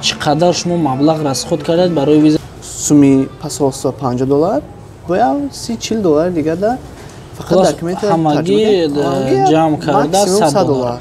Чӣ қадар шумо маблағ расход кардед барои виза? Суми посольство $50, бояд $30-40 дигар да фақат документ ҳамагӣ ҷамъ карда $100.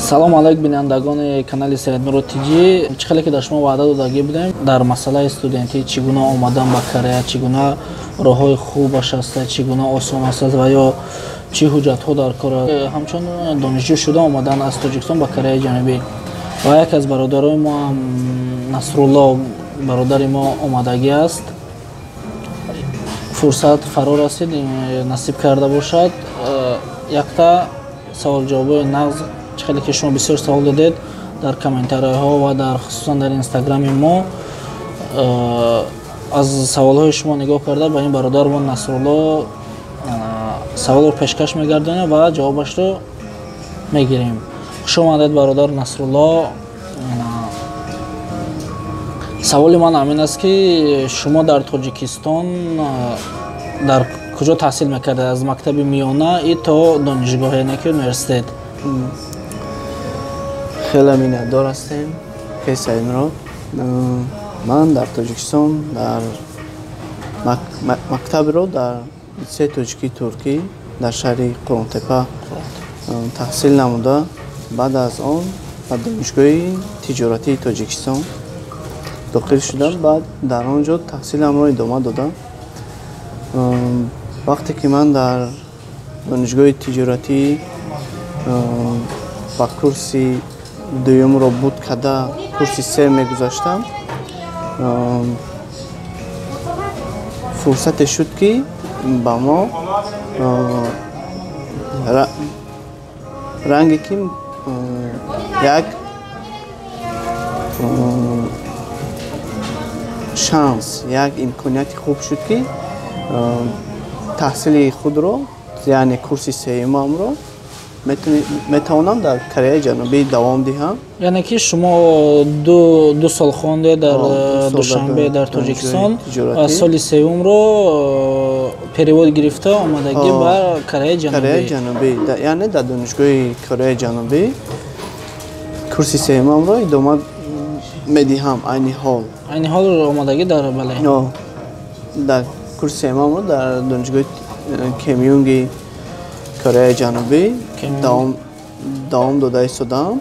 Салом алайк бинандагони канали Саидмурод ТЖ. Чӣ хеле ки дар шумо ваъда додагӣ будем дар масъалаи студентӣ, чӣ гуна омадан ба Корея, чӣ гуна роҳҳои хубаш аст, чӣ гуна осон аст ва ё чӣ ҳуҷҷатҳо дар кор аст. Ҳамчун донишҷӯ шуда омадан аз Тоҷикистон ба Кореяи Ҷанубӣ ва яке аз бародарои мо Насрулло бародари мо омадагӣ аст. Фурсат фаро расид, насиб карда бошад. Якта саволҷавобои нағз, чӣ хеле ки шумо бисёр савол додед дар комментариҳо ва дар хусусан дар инстаграми мо, аз саволҳои шумо нигоҳ карда ба ин бародармон Насрулло саволро пешкаш мегардонем ва ҷавобашро мегирем. Хуш омадед бародар Насрулло. Саволи ман ҳамин аст ки шумо дар Тоҷикистон дар куҷо таҳсил мекардед, аз мактаби миёна и то донишгоҳ, яъне ки университет? Хеле миннатдор ҳастем, ки Саидмурод. Ман дар Тоҷикистон дар мактабро дар литсеи тоҷикии туркӣ дар шаҳри Қурғонтепа таҳсил намуда, баъд аз он ба донишгоҳи тиҷоратии Тоҷикистон дохил шудам. Баъд дар он ҷо таҳсиламро идома додам. Вақте ки ман дар донишгоҳи тиҷоратӣ ба курси дуюмро буд карда курси се мегузаштам, фурсате шуд ки ба мо ранге ки як шанс, як имконияти хуб шуд ки таҳсили худро, яъне курси сеюмамро метавонам дар Кореяи Ҷанубӣ давом диҳам. Яъне ки шумо ду сол хондед дар Душанбе, дар Тоҷикистон, ва соли сеюмро перевод гирифта омадагӣ ба Кореяи Ҷанубӣ. Кореяи Ҷанубӣ, яъне дар донишгоҳи Кореяи Ҷанубӣ курси сеюмамро идома медиҳам айни ҳол. Айни ҳол омадагӣ дар бале? Дар курси сеюмамро дар донишгоҳи Кемюнги Кореяи Ҷанубӣ давом дода истодам.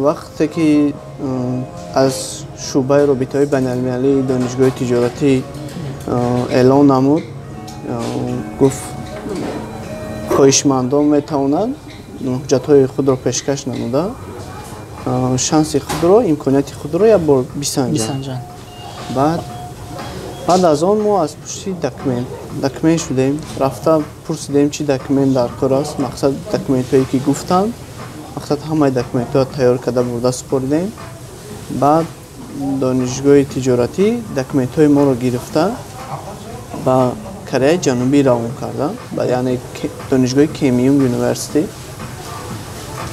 Вақте ки аз шӯъбаи робитаҳои байналмилалии донишгоҳи тиҷоратӣ эълон намуд, гуфт хоҳишмандон метавонанд ҳуҷҷатҳои худро пешкаш намуда, шанси худро, имконияти худро як бор бисанҷанд. Баъд аз он мо аз пушти документ шудем, рафта пурсидем чӣ документ дар кор аст. Мақсад документҳое ки гуфтанд, мақсад ҳамаи документҳоро тайёр карда бурда супоридем. Баъд донишгоҳи тиҷоратӣ документҳои моро гирифта ба Кореяи Ҷанубӣ равон карда, яъне донишгоҳи Кемюнг University.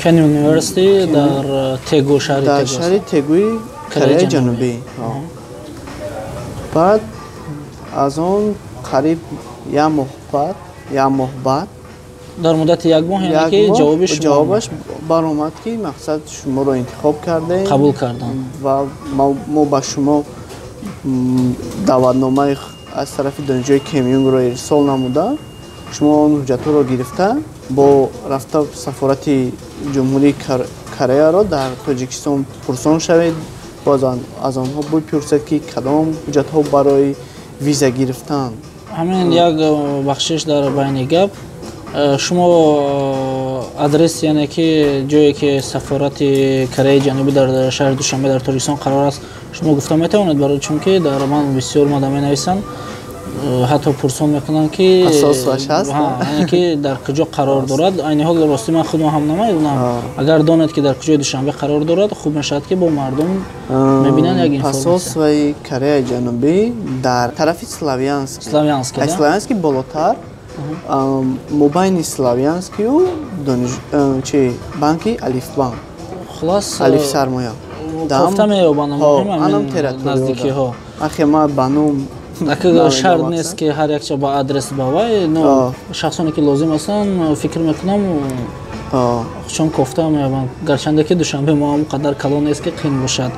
Кен University дар Тегу, шаҳри Тегу. Дар шаҳри Тегуи Кореяи Ҷанубӣ. Баъд аз он қариб як моҳ баъд дар муддати як моҳ, яъне ки ҷавоби шумо ҷавобаш баромад ки мақсад шуморо интихоб кардем, қабул кардам ва мо ба шумо даъватномаи аз тарафи донишгоҳи Кемюнгро ирсол намуда, шумо он ҳуҷҷатҳоро гирифта бо рафта сафорати Ҷумҳурии Кореяро дар Тоҷикистон пурсон шавед, боз аз онҳо бипурсед ки кадом ҳуҷҷатҳо барои виза гирифтан. Ҳамин як бахшиш дар байни гап. Шумо адрес, яъне ки ҷое ки сафорати Кореяи Ҷанубӣ дар шаҳри Душанбе дар Тоҷикистон қарор аст, шумо гуфта метавонед, барои чунки дар ман бисёр мада менависанд, Ҳатто пурсон мекунанд, ки ки дар куҷо қарор дорад. Айни ҳол, ростӣ, ман худам ҳам намедонам. Агар донед, ки дар куҷои Душанбе қарор дорад, хуб мешавад, ки бо мардум мебинанд як информация. Посольствои Кореяи Ҷанубӣ дар тарафи Славянский. Славянский. Славянский болотар, мобайни Славянскию чи банки Алифбанк. Хулас. Алиф Сармоя. Кофта меёбанд, наздикиҳо. Ахе, ма ба ном Шарт нест, ки ҳар якча ба адрес ба вай, но шахсоне, ки лозим ҳастанд, фикр мекунам, чун кофта меёбанд. Гарчанде ки Душанбе мо он қадар калон нест, ки қин бошад.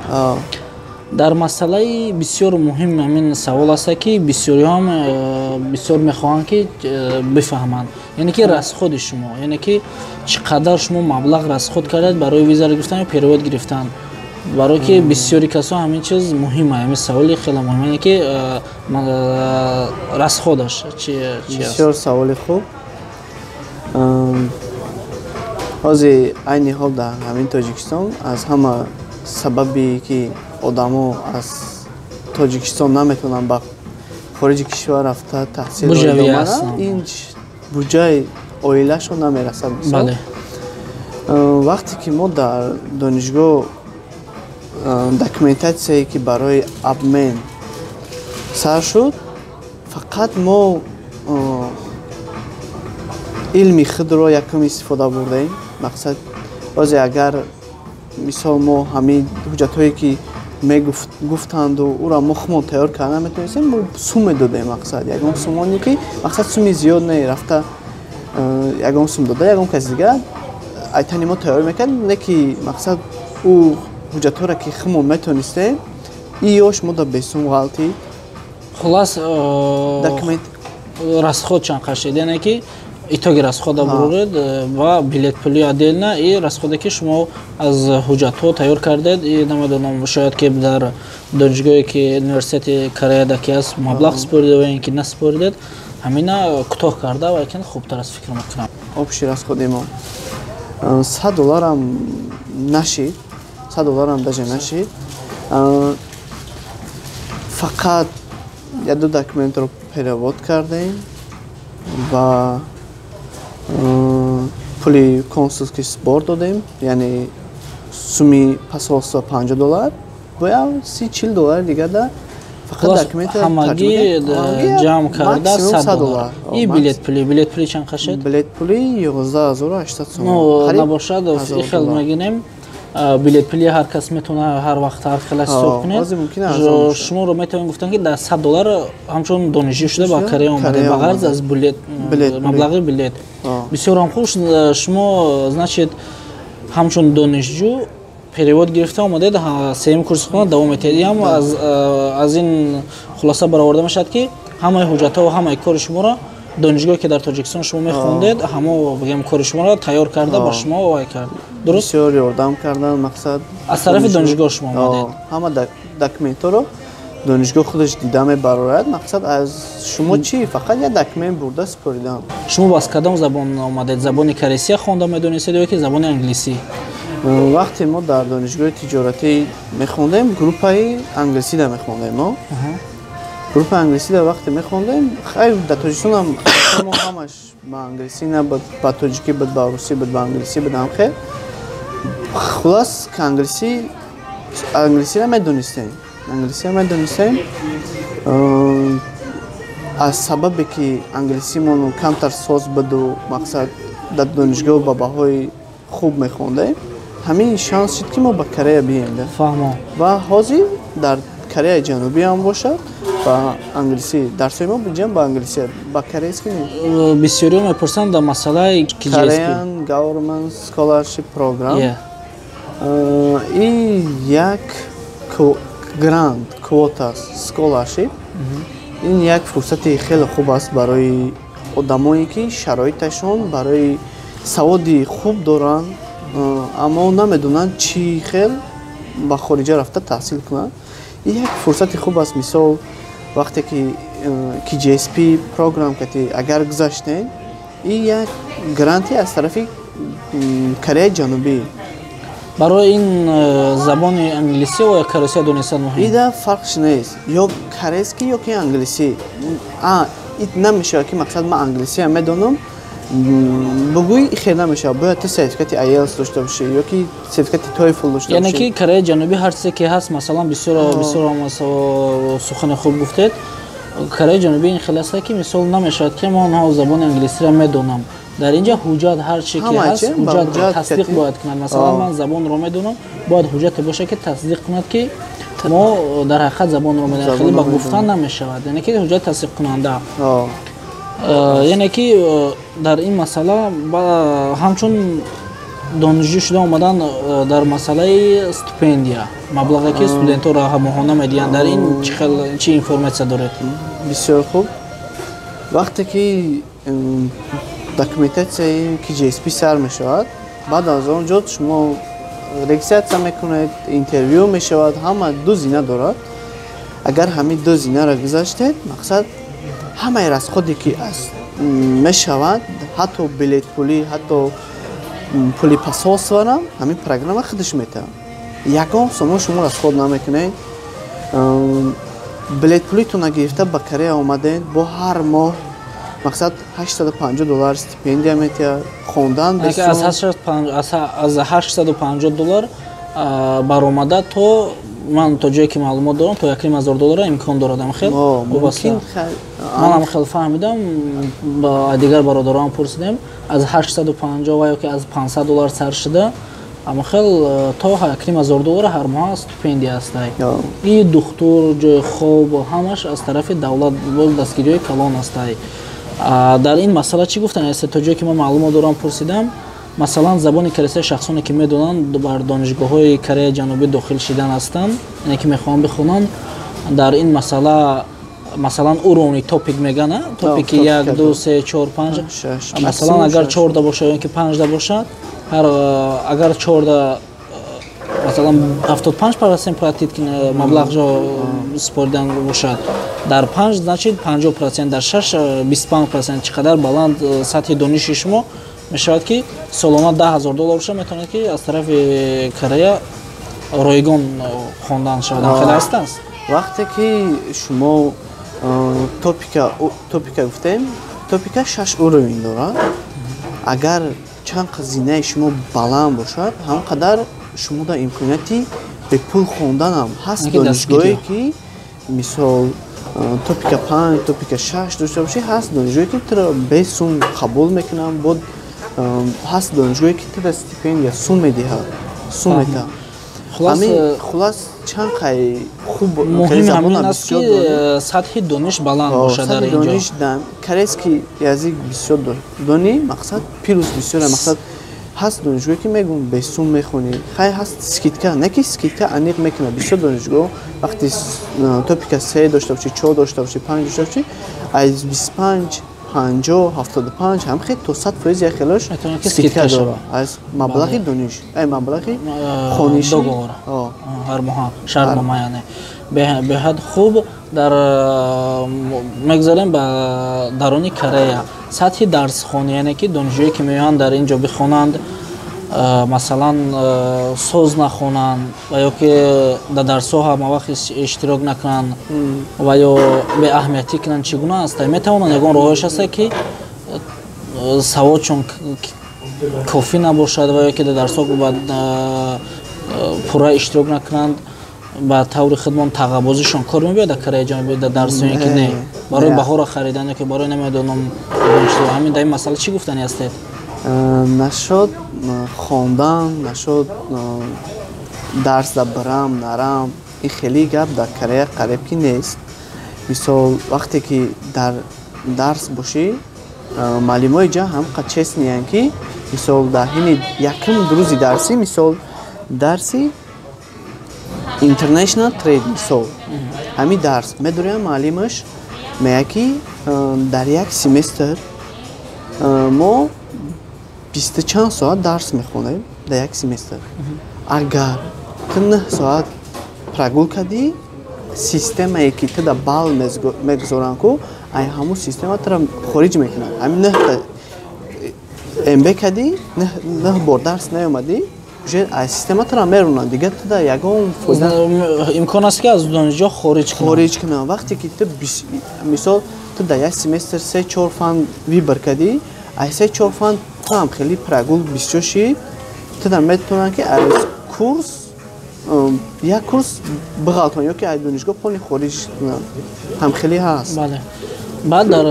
Дар масъалаи бисёр муҳим ҳамин савол аст, ки бисёриҳам бисёр мехоҳанд, ки бифаҳманд, яъне ки расходи шумо, яъне ки чӣ қадар шумо маблағ расход кардед барои визаро гирифтан ё перевод гирифтан, барое ки бисёри касо ҳамин чиз муҳима. Ҳамин саволи хеле муҳим, яъне ки расходаш чи? Бисёр саволи хуб. Ҳозир, айни ҳол, дар ҳамин Тоҷикистон аз ҳама сабабе, ки одамо аз Тоҷикистон наметавонанд ба хориҷи кишвар рафта таҳсил идома, ин буҷаи оилашон намерасад. Вақте ки мо дар донишгоҳ документатсияе, ки барои обмен сар шуд, фақат мо илми худро якум истифода бурдаем. Мақсад, озе агар, мисол, мо ҳамин ҳуҷҷатҳое, ки мегуфтанду, ӯро мо худмон тайёр карда наметавонистем, мо сум медодем. Мақсад, ягон сумоне, ки, мақсад, суми зиёд не, рафта ягон сум дода, ягон каси дигар айтани мо тайёр мекард. Не ки, мақсад, ӯ ҳуҷҷатҳоро, ки худмон метавонистем, иёш мо да бесум ғалтид. Хулас. Документ. Расход чанд қашид, яъне ки итоги расхода буроред ва билетпулӣ отдельно и расходе, ки шумо аз ҳуҷҷатҳо тайёр кардед, и намедонам, шояд ки дар донишгоҳе, ки университети Кореяда ки аст, маблағ супоридед ва ин ки насупоридед, ҳамина кӯтоҳ карда ва якин хубтар аст, фикр мекунам. Общий расходи мо 100 долларам нашид, 100 долларам даже нашид. Фақат як-ду документро перевод кардем ва пули консульский сбор додем, яъне суми посольство 50 доллар, боя 30-40 доллари дигар да фақат документ. Ҳамагӣ ҷамъ карда 100 доллар. И билетпулӣ, билетпулӣ чанд қашед? Билетпулӣ 11 800 сом. Набошад, хел мегирем, билетпули ҳар кас метавона ҳар вақт ҳар хела ҳисоб кунед. Шуморо метавонем гуфтан, ки дар 100 доллар ҳамчун донишҷӯ шуда ба Корея омадед, ба ғарз аз билет, маблағи билет. Бисёр ҳам хуб. Шумо, значит, ҳамчун донишҷӯ перевод гирифта омадед, сеюм курси хона давом метиҳед. Ям аз ин хулоса бароварда мешавад, ки ҳамаи ҳуҷҷатҳо ва ҳамаи кори шуморо донишгоҳе, ки дар Тоҷикистон шумо мехондед, ҳамо, бигем, кори шуморо тайёр карда ба шумо вай кард, дуруст? Бисёр ёрдам кардан, мақсад. Аз тарафи донишгоҳ шумо омадед. Ҳама документҳоро донишгоҳ худаш дида мебарорад. Мақсад, аз шумо чӣ? Фақат як документ бурда супоридан. Шумо аз кадом забон омадед? Забони корейсия хонда медонистед ё ки забони англисӣ? Вақте мо дар донишгоҳи тиҷоратӣ мехондем, группаи англисида мехондем. Мо группаи англисида вақте мехондем, хайр, дар Тоҷикистонам мо ҳамаш ба англисӣ набуд, ба тоҷикӣ буд, ба русӣ буд, ба англисӣ буд, ҳамхел. Хулас, ки англисиро медонистем, англисиро медонистем. Аз сабабе ки англисимон камтар соз буду, мақсад, дар донишгоҳ ба баҳои хуб мехондем, ҳамин шанс шуд, ки мо ба Корея бием. Фаҳмо. Ва ҳозир дар Кореяи Ҷанубӣ ҳам бошад, ба англисӣ дарсҳои мо биҷам, ба англисӣ, ба корейски не. Бисёриҳо мепурсанд дар масъалаи Korean Government Scholarship Program. И як грант, квота, scholarship. Ин як фурсати хеле хуб аст барои одамое, ки шароиташон барои саводи хуб доранд, аммо намедонанд чӣ хел ба хориҷа рафта таҳсил кунанд. Ин як фурсати хуб аст. Мисол, вақте ки KGSP program кати агар гузаштем, ин як гранти аз тарафи Кореяи Ҷанубӣ. Барои ин забони англисӣ ва корейсия донистан муҳим? Ида фарқш нест, ё Корейский ё ки англисӣ. Намешавад ки, мақсад, ман англисиам медонам бугӯй, хел намешавад. Бояд ту сертификати IELTS дошта бошӣ ё ки сертификати TOEFL дошта бошӣ. Яъне ки Кореяи Ҷанубӣ ҳар чизе ки ҳаст, масалан, бисёр бисёр сухани хуб гуфтед. Кореяи Ҷанубӣ ин хел аст, ки мисол намешавад, ки ман онҳо забони англисиро медонам. Дар инҷа ҳуҷҷат, ҳар чи ки ҳаст, ҳуҷҷат тасдиқ бояд кунад. Масалан, ман забонро медонам, бояд ҳуҷҷате бошад, ки тасдиқ кунад, ки мо дар ҳақиқат забонро медонем. Хеле ба гуфтан намешавад, яъне ки ҳуҷҷат тасдиқкунанда. Яъне ки дар ин масъала ҳамчун донишҷӯ шуда омадан, дар масъалаи стипендия, маблағе ки студентҳоро моҳона медиҳанд, дар ин чӣ хел, чӣ информатсия доред? Бисёр хуб. Вақте ки документатсияи KGSP сар мешавад, баъд аз он ҷо шумо регистрация мекунед, интервю мешавад, ҳама ду зина дорад. Агар ҳамин ду зинаро гузаштед, мақсад, ҳамаи расходе ки мешавад, ҳатто билетпулӣ, ҳатто пули посольстварам ҳамин программа худаш метавад. Ягон сомон шумо расход намекунед. Билетпулитона гирифта ба Корея омадед, бо ҳар моҳ, мақсад, 850 доллар стипендия метиҳад, хондан. Аз 850 доллар баромада то, ман то ҷое ки маълумот дорам, то 1500 доллара имкон дорад. Хел манам хел фаҳмидам, ба дигар бародароам пурсидем, аз 850 ва ё ки аз 500 доллар сар шуда, ама хел то 1500 доллар ҳар моҳ стипендия ҳастай. И духтур, ҷои хоб, ҳамаш аз тарафи давлат, боз дастгириҳои калон ҳастай. Дар ин масъала чӣ гуфтан аст? То ҷое ки ман маълумот дорам, пурсидам, масалан, забони кореясия шахсоне ки медонанд, бар донишгоҳҳои Кореяи Ҷанубӣ дохил шидан ҳастанд, яъне ки мехоҳанд бихонанд, дар ин масъала, масалан, уровни ТОПИК меган, ТОПИКи як, ду, се, чор, панҷ, масалан, агар чорда бошад ё ки панҷда бошад, ҳар агар чорда, масалан, 75% платить, маблағ супоридан бошад, дар панҷ, значит, 50%, дар шаш 25%. Чӣ қадар баланд сатҳи дониши шумо мешавад, ки солона 10 000 доллар боша, метавонад, ки аз тарафи Корея ройгон хондан шавад. Хеле ҳастааст. Вақте ки шумо ТОПИКа гуфтем, ТОПИКа шаш уровень дорад. Агар чанд зинаи шумо баланд бошад, ҳам қадар шумо дар имконияти бепул хонданам ҳаст. Донишгоҳе ки, мисол, ТОПИКа панҷ, ТОПИКа шаш дошта бошӣ, ҳаст донишгоҳе ки туро бесум қабул мекунанд. Бо ҳаст донишгоҳе ки туро стипендия, сум медиҳад, сум метаҳад. Хулас, чанд қай хуб. Муҳим ҳамин аст, ки сатҳи дониш баланд бошад дар инҷо. Корейский язык бисёр донӣ, мақсад, плюс бисёр. Мақсад, ҳаст донишгоҳе ки мегӯм, бесум мехонӣ. Хай, ҳаст скидка, не ки скидка аниқ мекунад. Бисёр донишгоҳ вақти ТОПИКа се дошта бошӣ, чор дошта бошӣ, панҷ дошта бошӣ, аз 25, 50, 75, ҳам хел то 100% як хелош скидка дорад аз маблағи дониш, ай маблағи хониши. Договор ҳар моҳа, шартнома, яъне беҳад хуб. Дар мегзарем ба даруни Корея, сатҳи дарсхонӣ, яъне ки донишҷӯе ки меоянд дар ин ҷо бихонанд, масалан, соз нахонанд ва ё ки дар дарсҳо ҳамавақт иштирок накунанд ва ё беаҳамиятӣ кунанд, чӣ гуна аст? Метавонанд, ягон роҳош ҳаста, ки саводшон кофӣ набошад ва ё ки дар дарсҳо пурра иштирок накунанд, ба таври худмон тағабозишон кор мебиёд дар Кореяи Ҷанубӣ дар дарсҳо, ки не, барои баҳора харидан ё ки барои намедонам ҳамин? Дар ин масъала чӣ гуфтани ҳастед? Нашод хондан, нашод дарс да барам нарам, ин хеле гап дар Корея қариб ки нест. Мисол, вақте ки дар дарс бошӣ, муаллимои ҷа ҳамқа честный янд, ки, мисол, дар ҳини якум рӯзи дарсӣ, мисол, дарси international trade, мисол, ҳамин дарс медорям, муаллимаш меяд, ки дар як семестр мо бисту чанд соат дарс мехонем. Дар як семестр агар ту 9 соат прогул кардӣ, системае ки ту да балл мегузоранд ку, ай ҳамун система тура хориҷ мекунад. Ҳамин нӯҳта МБ кардӣ, нӯҳ бор дарс наёмадӣ. Уже аз система тура меронанд, дигар ту да ягон фоида. Имкон аст, ки аз донишгоҳ хориҷ кунанд. Хориҷ кунанд. Вақте ки ту мисол, ту дар як семестр се чор фан выбор кардӣ, аз се чор фан ту ҳам хеле прогул бисёр шид, ту да метавонанд, ки аз курс як курс биғалтон ё ки аз донишгоҳ полный хориҷ кунанд. Ҳам хеле ҳаст. Бале. Баъд дар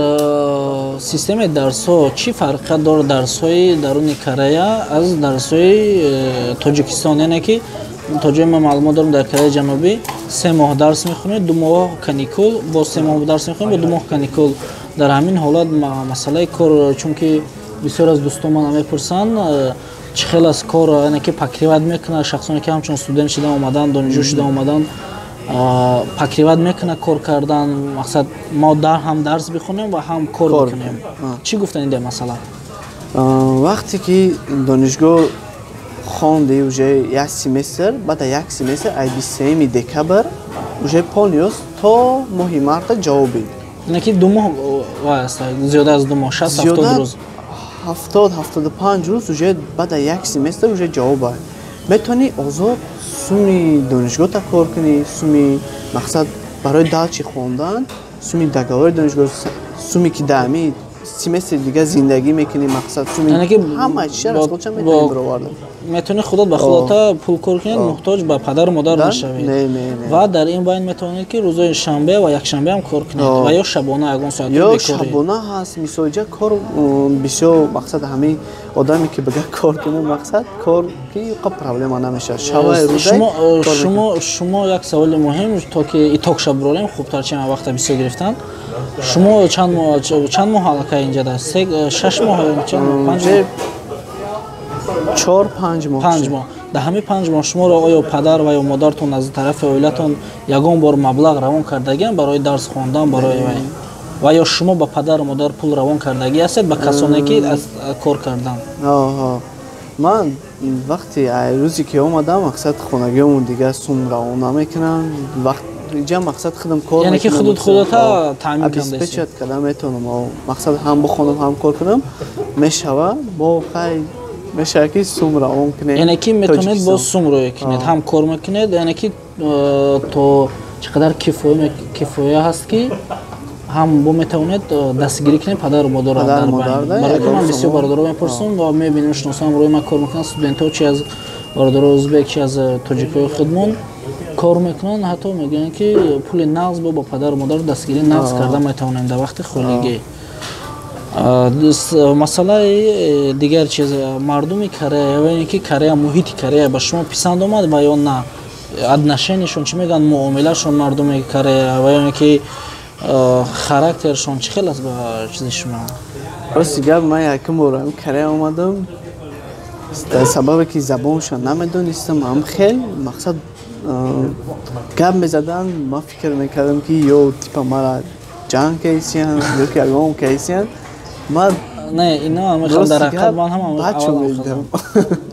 системаи дарсҳо чӣ фарқият дорад дарсҳои даруни Корея аз дарсҳои Тоҷикистон? Яъне ки то ҷое ман маълумот дорам, дар Кореяи Ҷанубӣ 3 моҳ дарс мехонед, 2 моҳ каникул, боз 3 моҳ дарс мехонед, бо 2 моҳ каникул. Дар ҳамин ҳолат масъалаи кор, чунки бисёр аз дӯстон мана мепурсанд, чӣ хел аст кор, яъне ки покрывать мекунад шахсоне, ки ҳамчун студент шуда омадан, донишҷӯ шуда омадан, покрывать мекунад кор кардан? Мақсад, мо дар ҳам дарс бихонем ва ҳам кор бикунем. Чӣ гуфтани дар масъала? Вақте ки донишгоҳ хонди, уже як семестр, баъд як семестр, ай 23-юми декабр уже полный то моҳи марта ҷавоби. Яъне ки 2 моҳ, зиёда аз 2 моҳ, 60-70 рӯз. 70-75 рӯз уже баъд як семестр уже ҷавоб метавонӣ озод суми донишгоҳта кор кунӣ, суми мақсад барои дальше хондан, суми договори донишгоҳ, суми ки даами семестри дига зиндагӣ мекунӣ, мақсад суми ҳама чиза расходша метавонӣ бароварда. Метавонӣ худот ба худота пул кор кунед, муҳтоҷ ба падару модар нашавед. Ва дар ин байн метавонед, ки рӯзои шанбе ва якшанбе ҳам кор кунед ва ё шабона ягон соат. Ё шабона ҳаст. Мисолҷа, кор бисёр, мақсад, ҳамин одаме ки бага кор кунад, мақсад, кор ки қа проблема намешавад. Шумо як саволи муҳим, то ки итог ша бирорем хубтар, чи вақта бисёр гирифтан. Шумо чанд моҳ аллакай инҷада? 6 моҳ? Панҷ, 4-5 моҳ. 5 моҳ. Дар ҳамин 5 моҳ шуморо оё падар ва ё модартон аз тарафи оилатон ягон бор маблағ равон кардагиам барои дарс хондан, барои вай, ва ё шумо ба падару модар пул равон кардагӣ ҳастед, ба касоне ки аз кор кардан? Ман вақте рӯзе ки омадам, мақсад, хонагиёмон дигар сум равон намекунанд. Вақт иҷа, мақсад, худам кор. Яъне ки худут худата таъмин. Обеспечить карда метавонам. Мақсад, ҳам бихонам, ҳам кор кунам мешава. Бо хай мешава, ки сум равон кунем. Яъне ки метавонед боз сум рӯя кунед, ҳам кор мекунед, яъне ки то чӣ қадар кифоя ҳаст, ки ҳам бо метавонед дастгирӣ кунед падару модарро. Барои ки ман бисёр бародаро мепурсам ва мебинем, шиносам рӯи ман кор мекунанд, студентҳо, чи аз бародарои узбек, чи аз тоҷикҳои худмон кор мекунанд, ҳатто мегӯянд, ки пули нағз бо ба падару модар дастгирӣ нағз карда метавонем дар вақти холигӣ. Масъалаи дигар чиз, мардуми Корея ва ин ки Корея, муҳити Корея ба шумо писанд омад ва ё на? Отношенияшон, чӣ мегӯянд, муомилашон мардуми Корея ва ё ин ки характершон чӣ хел аст ба чизи шумо? Рости гап, ман якум бор Корея омадам, сабабе ки забоншон намедонистам, ҳам хел, мақсад, гап мезадан, ман фикр мекардам, ки ё типа мара ҷанг кайсиян, ё ки ягон кайсиян. Ман Не, ино ҳама хел дар ҳақиқат ман ҳам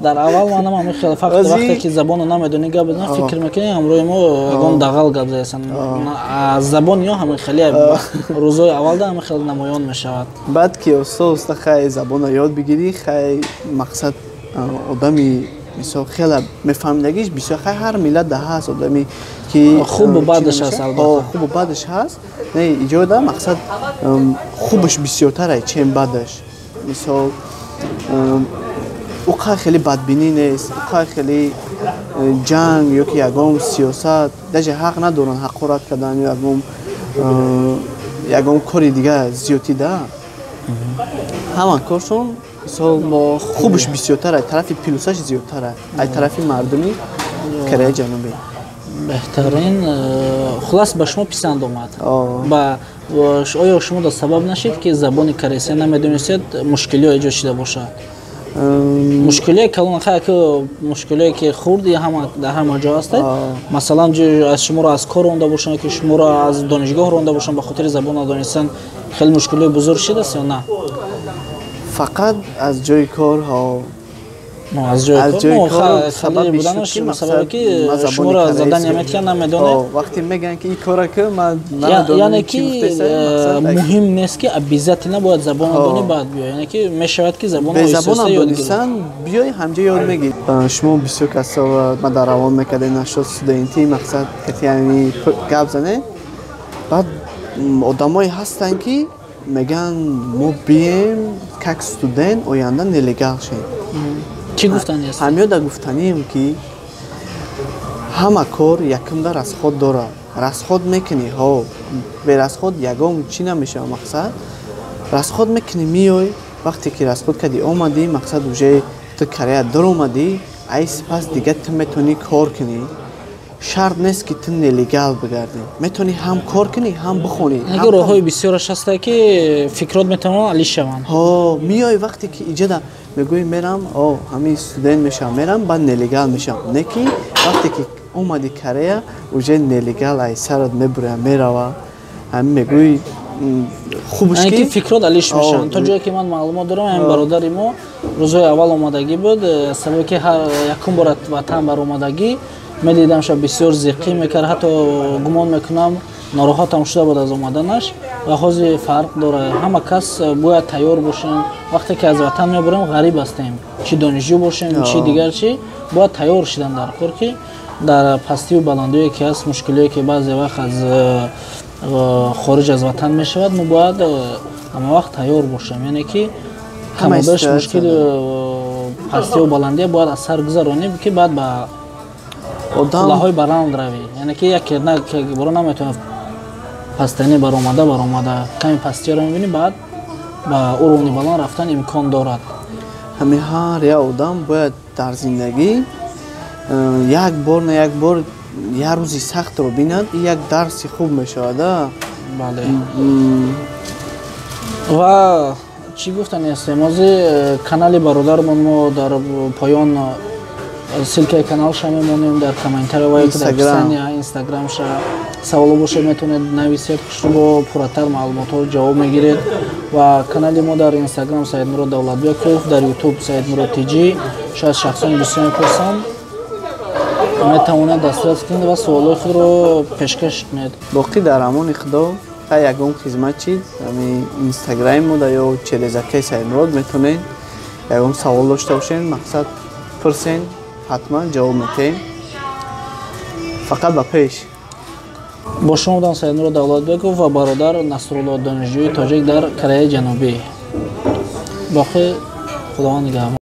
дар аввал ман ҳам хел, фақат вақте ки забонро намедонӣ, гап мезанӣ, фикр мекунӣ, ҳамроҳи мо ягон дағал гап заясан. Аз забон ё ҳама хеле рӯзои аввалда ҳама хел намоён мешавад. Баъд ки оста оста хай забонро ёд бигирӣ, хай, мақсад, одами мисол хеле мефаҳмидагиш бисёр. Хай, ҳар миллат да ҳаст одами ки хубу бадаш ҳаст, албатта. Хубу бадаш ҳаст. Не, иҷода, мақсад, хубаш бисёртар чем бадаш. Мисол, уқа хеле бадбинӣ нест, уқа хеле ҷанг ё ки ягон сиёсат, даже ҳақ надоранд ҳақорат кардан ё ягон кори дигар зиёдтӣ да. Ҳама коршон, мисол, хубаш бисёртар, тарафи плюсаш зиёдтар ай тарафи мардуми Кореяи Ҷанубӣ. Беҳтарин. Хулас, ба шумо писанд омад. Оё шумо да сабаб нашид, ки забони корейсия намедонистед, мушкилиҳо эҷод шида бошад? Мушкилие калон, мушкилие ки хурди ҳама дар ҳама ҷо ҳастед, масалан, аз шуморо аз кор ронда бошанд, ки шуморо аз донишгоҳ ронда бошанд ба хотири забон надонистан, хеле мушкилиҳои бузург шидааст ё на? Фақат аз ҷои кор. Аз ҷои кор сабаби буданаш, ки шуморо задания метиҳанд, намедонед. Вақте мегӯянд, ки ин кора ки, ман намедонам. Яъне ки муҳим нест, ки обязательно бояд забонро донӣ, баъд биёй. Яъне ки мешавад, ки забонро бе забонам донистан биёй, ҳамҷа ёд мегирӣ. Шумо бисёр касо ма дар равон мекардем нашуд студентӣ, мақсад кати гап занем. Баъд одамое ҳастанд, ки мегӯянд, мо бием как студент, оянда нелегал шем. Чӣ гуфтани аст? Ҳамёда гуфтанием, ки ҳама кор якумда расход дорад. Расход мекунӣ, ҳо, бе расход ягон чӣ намешавад. Мақсад, расход мекунӣ, меёй. Вақте ки расход кардӣ, омадӣ, мақсад, уже ту Корея даромадӣ, ай сипас дига ту метавонӣ кор кунӣ. Шарт нест, ки ту нелегал бигардӣ. Метавонӣ ҳам кор кунӣ, ҳам бихонӣ. Роҳҳои бисёраш ҳаста, ки фикрот метавонанд алиш шаванд. Ҳо, меёй, вақте ки иҷода мегӯӣ, мерам, о, ҳамин студент мешавам, мерам, баъд нелегал мешавам. Не, ки вақте ки омади Корея, уже нелегал ай сарат мебуря, мерава. Ҳамин мегӯӣ, хубш. Ки фикрот алиш мешаванд. То ҷое ки ман маълумот дорам, ҳамин бародари мо рӯзҳои аввал омадагӣ буд, сабаби ки ҳар якум бора ватан баромадагӣ, медидам, ша бисёр зиққӣ мекард, ҳатто гумон мекунам, нороҳатам шуда буд аз омаданаш. Ва ҳозир фарқ дорад. Ҳама кас бояд тайёр бошем. Вақте ки аз ватан мебурем, ғариб ҳастем, чӣ донишҷӯ бошем, чӣ дигар чӣ, бояд тайёр шидан дар кор, ки дар пастию баландие ки ҳаст, мушкилие ки баъзе вақт аз хориҷ аз ватан мешавад, мо бояд ҳама вақт тайёр бошем. Яъне ки камобеш мушкил, пастию баландия бояд аз сар гузаронем, ки баъд ба қуллаҳои баланд равӣ. Яъне ки яке боро наметавонад пастани баромада, ками пастиёро мебинӣ, баъд ба уровни баланд рафтан имкон дорад. Ҳамин ҳар як одам бояд дар зиндагӣ як бор на як бор як рӯзи сахтро бинад, ин як дарси хуб мешавад. Бале. Ва чӣ гуфтани ҳастем? Ҳозир канали бародармон мо дар поён ссылкаи каналша мемонем, дар комментария ва дар описания инстаграмша. Саволо бошед, метавонед нависед, хушрӯ пурратар маълумотҳоро ҷавоб мегиред. Ва канали мо дар Инстаграм Саидмурод Давлатбеков, дар Ютуб Саидмурод Тҷ. Шояд шахсони бисёр мепурсанд, метавонед дастрас кунед ва суолҳои худро пешкаш кунед. Боқӣ дар амони Худо. Та ягон хизмат чиз, ами инстаграми мо да ё через акаи Саидмурод метавонед ягон савол дошта бошед, мақсад, пурсен, ҳатман ҷавоб метаҳем. Фақат ба пеш! Бо шумо будам Саидмурод Давлатбеков ва бародар Насрулло, донишҷӯи тоҷик дар Кореяи Ҷанубӣ. Боқӣ Худованд нигаҳбон.